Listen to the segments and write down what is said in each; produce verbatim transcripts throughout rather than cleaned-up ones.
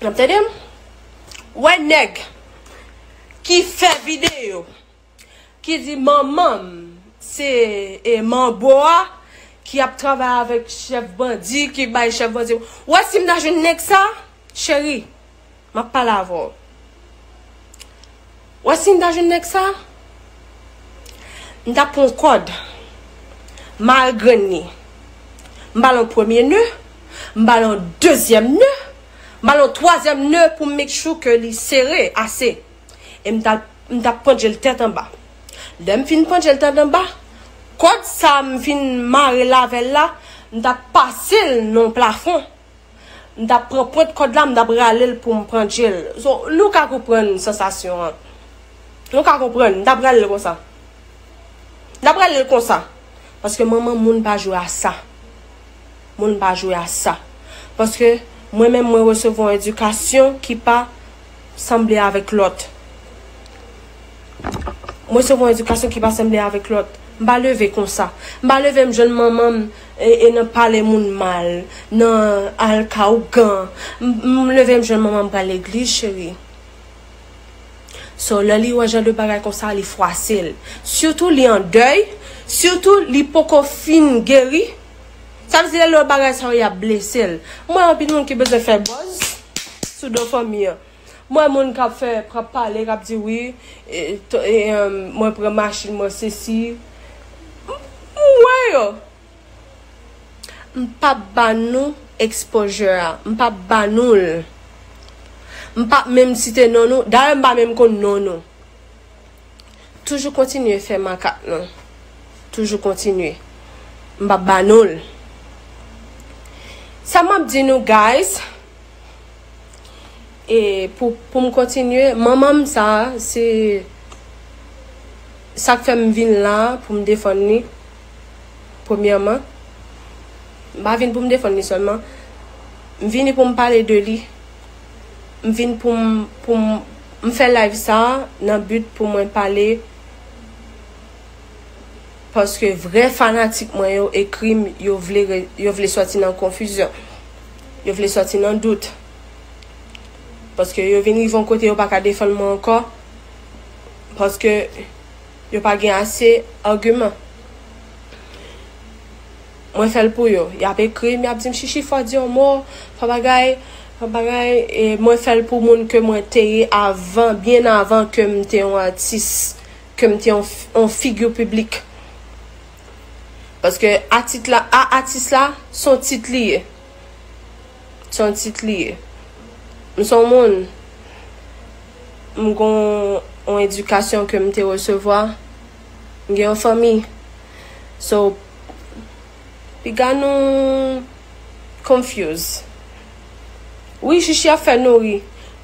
N ap tande m? Wè nèg ki fè videyo, ki di manman m se e manbo a ki ap travay avèk chèf bandi, ki bay chèf bandi. Wè si m ta jwenn nèg sa, cheri, m ap pale avè w. Wè si m ta jwenn nèg sa, m t ap pran yon kòd, mare grenn li. M ba l yon premye ne, m ba l yon dezyèm ne, m ba l yon twazyèm ne pou m make sure ke li sere ase. E m t ap, m t ap pandje l tèt anba. Lè m fin pandje l tèt anba, kòd sa m fin mare l avè l la, m t ap pase l nan yon plafon. M t ap pran pwent kòd la, m t ap rale l pou m pandje l. So, nou ka konprann sansasyon an. Nou ka konprann, m t ap rale l konsa. M t ap rale l konsa. Paske manman moun pa jwe a sa. Moun pa jwe a sa. Paske mwen menm mwen resevwa yon edikasyon ki pa sanble avèk lòt. Mwen resevwa yon edikasyon ki pa sanble avèk lòt. M pa leve konsa. M pa leve m jwenn manman m e, e nan pale moun mal, nan al ka ougan. M, m leve m jwenn manman m pral legliz, cheri. So, lè li wè jan de bagay konsa, li fwase l. Sitou li an dèy, sitou li poko fin geri. Sa vle di lè lòt bagay sa yo y ap blese l. M wè anpil moun ki bezwen fè buzz sou do fanmi an. M wè moun k ap fè, k ap pale, k ap di wi, e, to- e, em, mwen pran machin, mwen sesi. M, m wè yo. M p ap ba nou exposure a. M p ap ba nou l. M p ap menm site non nou. Dayè, m pa menm konn non nou. Toujou kontinye fè makak nou. Toujou kontinye. M p ap ba nou l. Sa m ap di nou, guys, e pou, pou m kontinye, manman m sa, se sa k fè m vin la pou m defann li. Premyèman, m pa vin pou m defann li sèlman. M vini pou m pale de li. M vin pou m, pou m, m fè live sa nan but pou mwen pale. Paske vrè fanatik mwen yo ekri m, yo vle re- yo vle sòti nan konfizyon. Yo vle sòti nan dout. Paske yo vin rive yon kote yo pa ka defann mwen ankò. Paske yo pa gen ase agiman. Mwen fè l pou yo. Y ap ekri m, y ap di m, "Chichi, fò di yon mo, fò bagay, fò bagay." E mwen fè l pou moun ke mwen te ye avan, byen avan ke m te yon atis, ke m te yon, yon figi piblik. Paske atit la, a, atis la, se yon tit li ye. Se yon tit li ye. M se yon moun, m gon yon edikasyon ke m te resevwa. M gen yon fanmi. So, piga nou confuse. Wi, Chichi ap fè nou ri.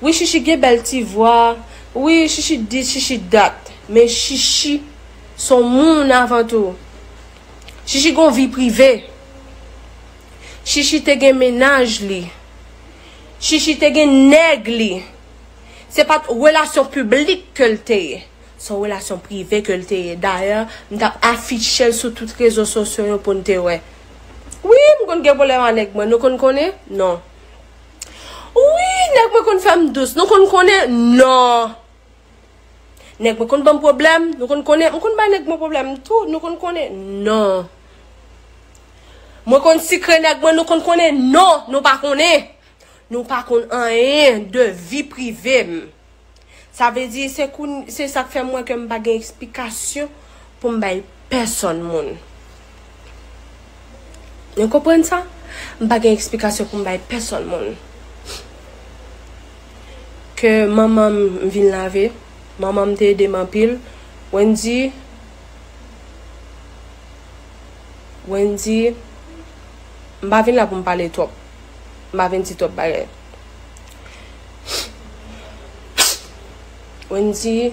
Wi, Chichi gen bèl ti vwa. Wi, Chichi dis, Chichi dat. Men Chichi se yon moun avan tou. Chichi gon vi prive. Chichi te gen mennaj li. Chichi te gen nèg li. Se pa t relasyon piblik ke l te ye. Se yon relasyon prive ke l te ye. Dayè, m t ap afiche l sou tout rezo sosyo yo pou n te wè. Wi, m konn gen pwoblèm a nèg mwen. Nou konn konnen? Non. Wi, nèg mwen konn fè m dous. Nou konn konnen? Non. Nèg mwen konn ban m pwoblèm. Nou konn konnen? M konn bay nèg mwen pwoblèm tou. Nou konn konnen? Non. Mwen konn sikre nèg mwen. Nou konn konnen? Non. Nou pa konnen. Nou pa konn anyen de vi prive m. Sa vle di, se koun- se sa k fè m wè ke m pa gen eksplikasyon pou m bay pèsonn moun. Nou konprann sa? M pa gen eksplikasyon pou m bay pèsonn moun. Ke manman m vin lave, manman m te ede m anpil. Wendy, Wendy, m pa vin la pou m pale twòp. M pa vin di twòp bagay. Wendy,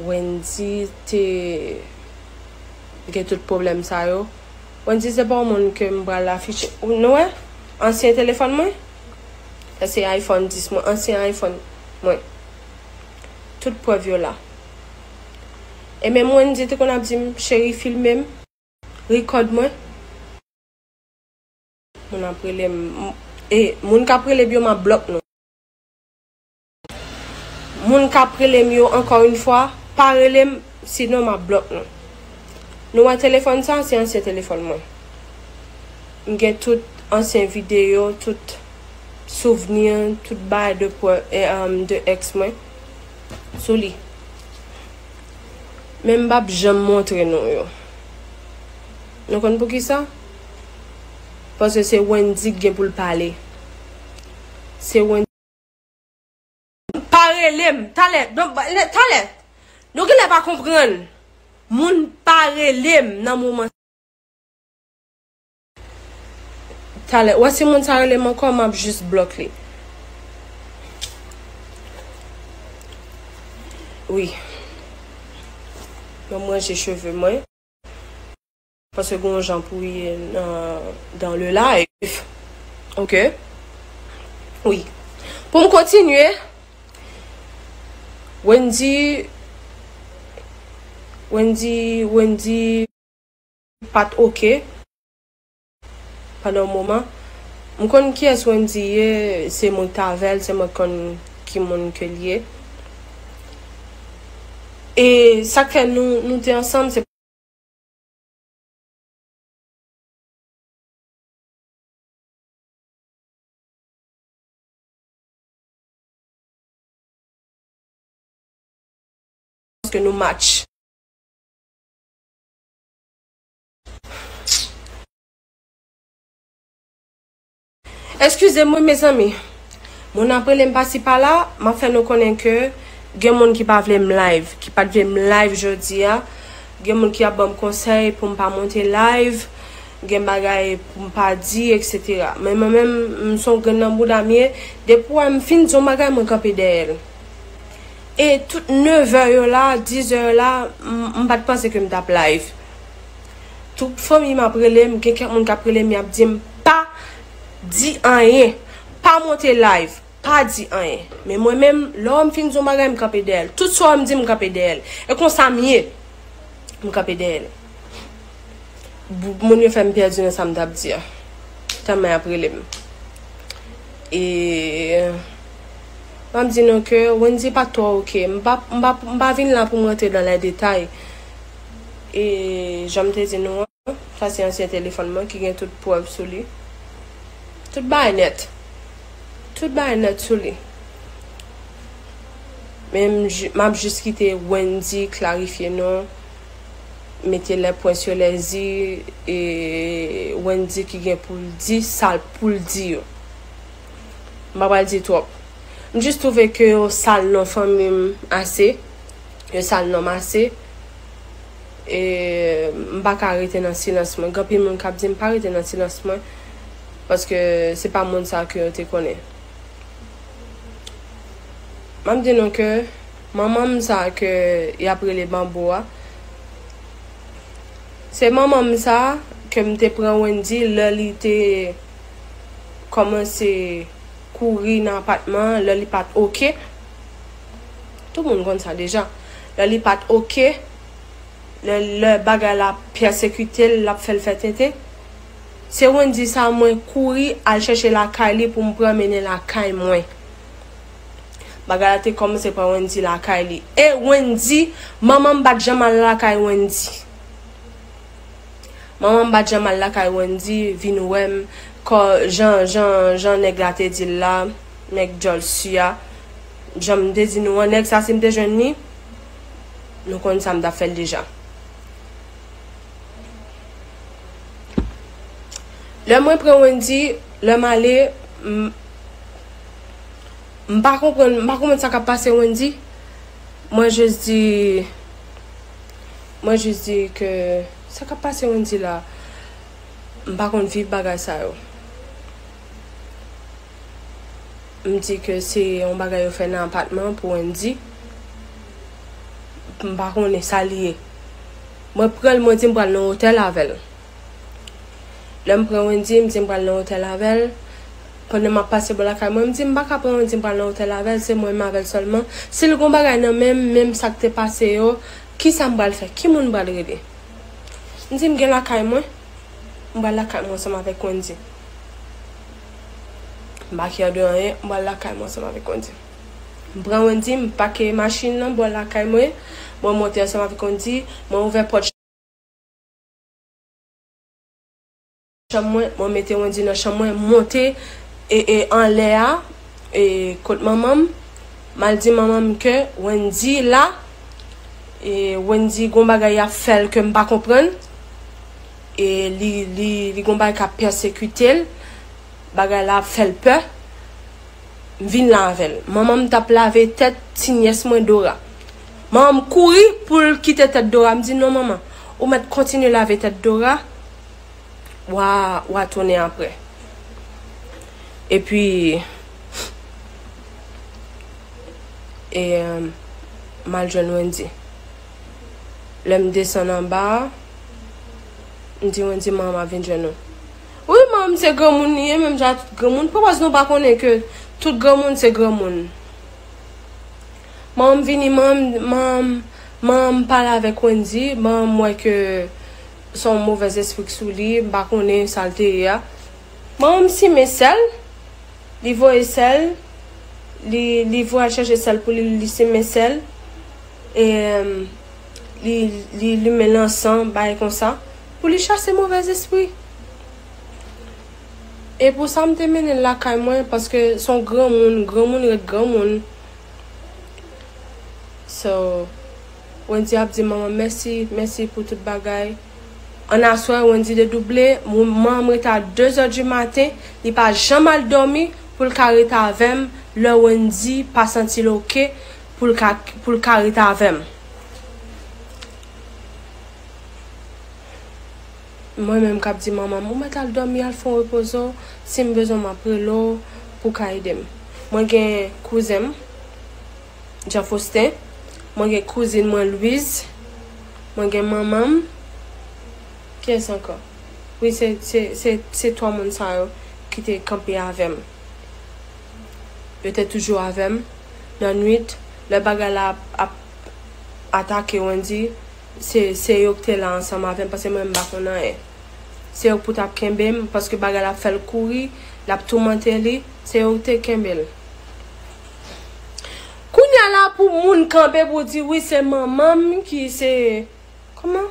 Wendy te gen tout pwoblèm sa yo. Wendy se pa yon moun ke m pral afiche. Ou nou wè? Ansyen telefòn mwen. Sa se iPhone dis mwen. Ansyen iPhone mwen. Tout prèv yo la. E menm Wendy te konn ap di m, "Cheri, filme m, rikòd mwen." Moun ap rele m, m- e moun k ap rele m yo, m ap blòk nou. Moun k ap rele m yo, ankò yon fwa, pa rele m, sinon m ap blòk nou. Nou wè telefòn sa, se ansyen telefòn mwen. M gen tout ansyen videyo, tout souvni, tout bagay de, pre- e, um, de ex mwen sou li. Men m p ap janm montre nou yo. Nou konn poukisa? Paske se Wendy ki gen pou l pale. Se Wendy. Pa rele m. Talè. Talè. Nou genlè pa konprann. Moun pa rele m nan moman. Talè, wè si moun sa rele m ankò, m ap jis blòk li. Wi. Mwen, m ranje cheve mwen. Paske gen yon jan pou ye nan, dans le live. Ok? Wi. Pou m kontinye, Wendy, Wendy, Wendy pa t oke pandan yon moman. M konn kiyès Wendy ye, se mwen k t avè l, se mwen k konn ki moun ke l ye. E sa k fè nou, nou te ansanm, se paske nou match. Eskize m wi, mezanmi. Moun ap rele m pasi pala, m ap fè nou konnen ke gen moun ki pa vle m live, ki pa t vle m live jodi a. Gen moun ki ap ban m konsèy pou m pa monte live, gen bagay pou m pa di, et cetera. Men mwen menm, m se yon grenn nan bouda m ye. Depi w wè m fin di yon bagay, mwen kanpe dèyè l. E tout nevè yo la, dizè yo la, m, m pa t panse ke m t ap live. Tout fanmi m ap rele m, gen kèk moun k ap rele m, y ap di m, "Pa di anyen, pa monte live, pa di anyen." Men mwen menm, lè w wè m fin di yon bagay, m kanpe dèyè l. Tout sa w wè m di, m kanpe dèyè l. E konsa m ye. M kanpe dèyè l. Bou- Moun yo fè m pèdi nan sa m t ap di a. Tèlman y ap rele m. E m ap di nou ke Wendy pa t twò oke. M pa, m pa, m pa vin la pou m rantre dans les détails. E jan m te di nou an, sa se ansyen telefòn mwen ki gen tout prèv sou li. Tout bagay nèt. Tout bagay nèt sou li. Men m ji- m ap jis kite Wendy klarifye non, mete les points sur les i, e Wendy ki gen pou l di sa l pou l di yo. M pa pral di twòp. M jis twouve ke yo sal non fanmi m ase. Yo sal non m ase. E m pa ka rete nan silans mwen. Gen anpil moun k ap di m pa rete nan silans mwen. Paske se pa moun sa ke yo te konnen. M ap di nou ke manman m sa ke y ap rele Bambou a, se manman m sa ke m te pran Wendy lè li te kòmanse kouri nan apatman an, lè li pa t oke. Tout moun konn sa deja. Lè li pa t oke, lè, lè bagay la pèsekite l, l ap fè l fè tenten. Se Wendy sa mwen kouri al chèche lakay li pou m pran mennen lakay mwen. Bagay la te kòmanse pran Wendy lakay li. E Wendy, manman m pa t janm al lakay Wendy. Manman m pa t janm al lakay Wendy, vin wè m, kò, jan, jan, jan nèg la te di l la, nèg djòl si a. Jan m te di nou an, nèg sa, si m te jwenn li, nou konn sa m t ap fè l deja. Lè mwen pran Wendy, lè m ale, m, m pa konprann, m pa konprann sa k ap pase Wendy. Mwen jis di, mwen jis di ke sa k ap pase Wendy la, m pa konn viv bagay sa yo. M di ke se yon bagay yo fè nan apatman pou Wendy. M pa konnen sa li ye. Mwen pran l, mwen di m pral nan otèl avè l. Lè m pran Wendy, m di m pral nan otèl avè l. Pandan m ap pase bò lakay mwen, m di m pa ka pran Wendy, m pral nan otèl avè l, se mwen menm avè l sèlman. Si l gon bagay nan men m, menm sa k te pase yo, Kisa m pral fè? Ki moun m pral rele? M di m gen lakay mwen. M pral lakay mwen ansanm avèk Wendy. M pa kè de anyen, m pral lakay mwen ansanm avèk Wendy. M pran Wendy, m pake machin nan bò lakay mwen. Mwen monte ansanm avèk Wendy, mwen ouvè pòt chanm mwen, mwen mete Wendy nan chanm mwen, monte e, e anlè a, e kot manman m, m al di manman m ke Wendy la, e Wendy gon bagay y ap fè l ke m pa konprann, e li, li, li gon bagay k ap pèsekite l, bagay la ap fè l pè. M vin la avè l. Manman m t ap lave tèt ti nyès mwen Dora. Manman m kouri pou l kite tèt Dora. M di, "Non, manman, ou mèt kontinye lave tèt Dora. W a, w a tounen apre." Epi, e, m al jwenn Wendy. Lè m desann anba a, m di Wendy, "Manman m ap vin jwenn ou." Wi, manman m se granmoun li ye, menm jan ak tout granmoun. Poukwa nou pa konnen ke tout granmoun se granmoun? Manman m vini, manman m, manman m, manman m pale avèk Wendy, manman m wè ke se yon movèz espri k sou li, m pa konnen sa l te ye a. Manman m simen sèl, li voye sèl, li, li voye al chèche sèl pou li, li simen sèl, e, li, li limen lansan, bagay konsa, pou li chase movèz espri. E pou sa, m te mennen l lakay mwen, paske se yon granmoun, granmoun ret granmoun. So, Wendy ap di manman mèsi, mèsi pou tout bagay. Ann aswè, Wendy dedouble, manman m rete a de zè di maten, li pa janm al dòmi pou l ka rete avè m, lè Wendy pa santi l oke pou l ka, pou l ka rete avè m. Mwen menm k ap di manman m, "Ou mèt al dòmi, al fè yon repoze w, si m bezwen w, m ap rele w pou w ka ede m." Mwen gen kouzen m, Jean Faustin, mwen gen kouzin mwen Louise, mwen gen manman m, kiyès ankò? Wi, se, se, se, se twa moun sa yo ki te kanpe avè m. Yo te toujou avè m nan nwit, lè bagay la ap, ap atake Wendy, se, se yo ki te la ansanm avè m, paske mwen, m pa konn anyen. Se yo ki pou t ap kenbe m, paske bagay la ap fè l kouri, l ap toumante li, se yo ki te kenbe l. Kounye a la, pou moun kanpe pou di, "Wi, se manman m ki se," kòman?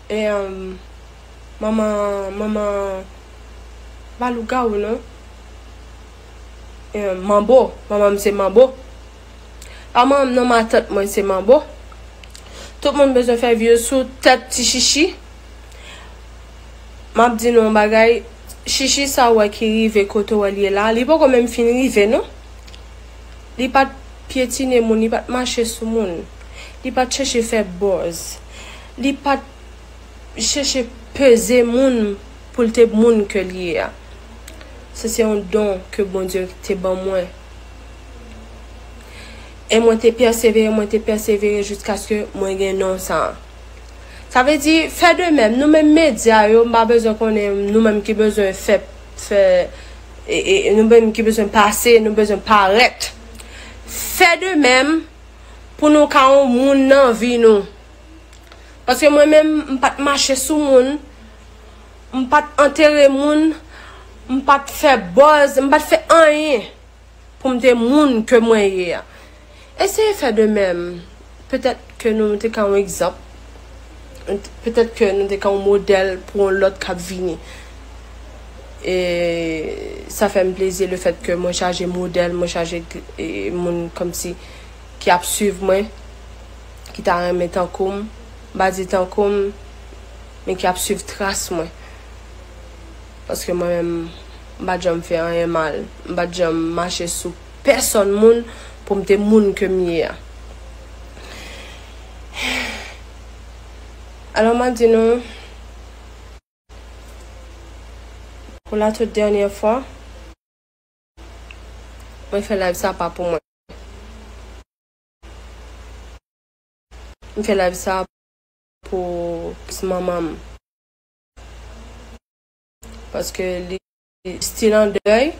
E, um, manman, manman, pa lougawou, non. E, manbo, manman m se manbo. Pa manman m, non, matant mwen se manbo. Tout moun bezwen fè vye sou tèt ti Chichi. M ap di nou yon bagay, Chichi sa w wè ki rive kote w wè l ye la, li poko menm fin rive, non. Li pa t pyetine moun, li pa t mache sou moun. Li pa t chèche fè buzz. Li pa t chèche peze moun pou l te moun ke l ye a. Sa se yon don ke Bondye te ban mwen. E mwen te pèsevere, mwen te pèsevere jiskaske mwen gen non sa a. Sa vle di, fè de menm, nou menm medya yo, m pa bezwen konnen, nou menm ki bezwen fè, fè, e, e, nou menm ki bezwen pase, nou bezwen parèt. Fè de menm pou nou ka yon moun nan vi nou. Paske mwen menm, m pa t mache sou moun, m pa t antere moun, m pa t fè buzz, m pa t fè anyen pou m te moun ke mwen ye a. Eseye fè de menm. Petèt ke nou te ka yon egzanp. Petèt ke nou te ka yon modèl pou yon lòt k ap vini. E sa fè m plezi lefèt ke mwen chaje modèl, mwen chaje, e, moun kòmsi ki ap swiv mwen, ki ta renmen tankou m, m pa di tankou m, men ki ap swiv tras mwen. Paske mwen menm, m pa t janm fè anyen mal. M pa t janm mache sou pèsòn moun pou m te moun ke m ye a. Alò, m ap di nou, pou la tout dènyè fwa, mwen fè live sa pa pou mwen. M fè live sa pou manman m. Paske li still an dèy.